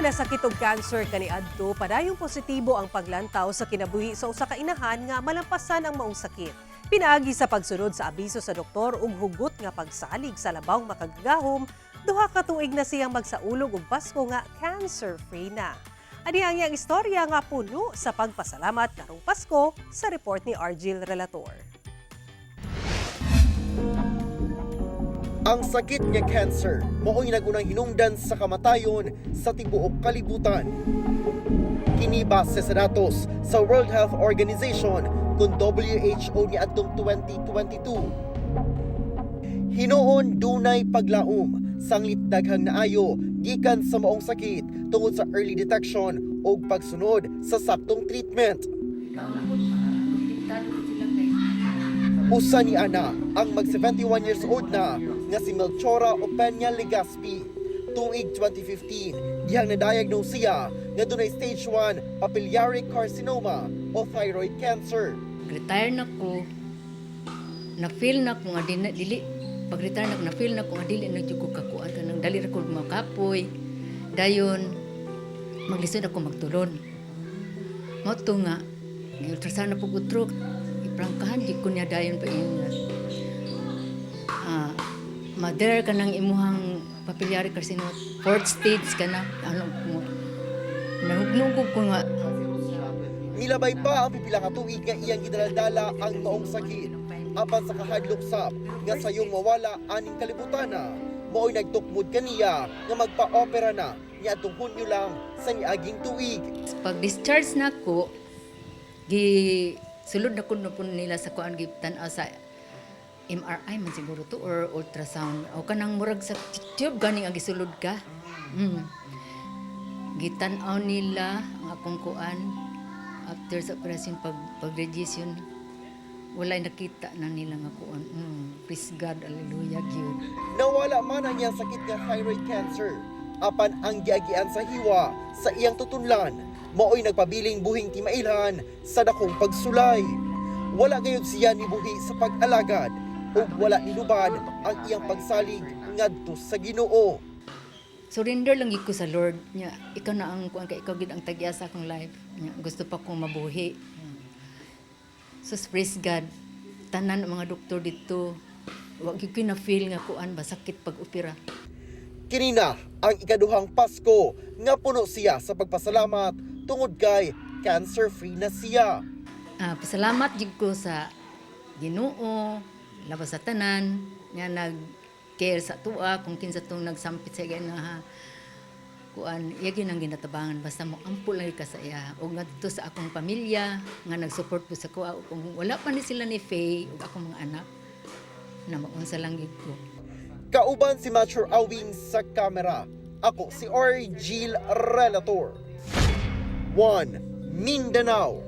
nasakit og cancer kaniadto, padayong positibo ang paglantaw sa kinabuhi sa usa ka inahan nga malampasan ang maong sakit. Pinaagi sa pagsunod sa abiso sa doktor ug hugot nga pagsalig sa labawng makagagahom, 2 ka tuig na siyang magsaulog og Pasko nga cancer-free na. Ani ang iyang istorya nga puno sa pagpasalamat karong Pasko sa report ni Argil Relator. Ang sakit nga cancer mao'y nagunang hinungdan sa kamatayon sa tibuok kalibutan. Kini base sa datos sa World Health Organization kung WHO niadtong 2022. Hinuon dunay paglaom sanglit daghang naayo gikan sa maong sakit tungod sa early detection ug pagsunod sa saktong treatment. Usa ni ana ang mag 71 years old na nga si Melchora Opeña Legaspi. Tuig 2015, dihang na-diagnose siya nga dunay stage 1 papillary carcinoma o thyroid cancer. Retire na ko, na-feel na ko nga di na, dili, pag retire na ko, na-feel na ko nga dili na jud ko kakuan, kanang dali ra ko makapoy. Dayon, maglisod ako magtulon. Mao to nga, gi-ultrasound na po ko utro, iprangkahan di ko niya dayon pa yun nga. Ah, mother ka ng imuhang papillary carcinoma, fourth stage ka na, ano mo, nahugnog ko nga. Milabay pa ang pipila ka tuig nga iyang gidala ang maong sakit. Apan sa kahadlok sab nga sayong mawala aning kalibutana, mao'y nagtukmod kaniya nga magpa-opera na niadtong Hunyo lang sa niaging tuig. Pag discharge na ko, gi sulod na ko na po nila sa kuan, gi tan-aw sa MRI man siguro to or ultrasound. O kanang murag sa tube ganing ang gisulod ka. Gitan-aw nila ang akong kuan after sa operation, pag radiation, wala nakita na nila nga kuan. Praise God, hallelujah gyud. Nawala man ang iyang sakit nga thyroid cancer, apan ang giagian sa hiwa sa iyang tutunlan, mao'y nagpabiling buhing timailhan sa dakong pagsulay. Wala gayud siya nibuhi sa pag-alagad ug wala nilubad ang iyang pagsalig ngadto sa Ginoo. Surrender lang gyud ko sa Lord nya, ikaw na ang kuan kay ikaw gid ang tag-iya sa akong life nya, gusto pa kong mabuhi. So praise God, tanan ang mga doktor dito, wa gyud ko na feel nga kuan ba, sakit pag opera. Kini na ang ikaduhang Pasko nga puno siya sa pagpasalamat tungod kay cancer-free na siya. Ah, pasalamat jud ko sa Ginoo, lawas sa tanan nga nag care sa tua, kung kinsa tong nagsampit sa iya na kuan, iya gyud ang ginatabangan basta mo ampo lang ka sa iya, ug ngadto sa akong pamilya nga nag-support po sa kuha. Kung wala pa ni sila ni Faye ug akong mga anak na maunsa lang gyud ko. Kauban si Mature Awing sa kamera. Ako si Argil Relator. 1 Mindanao.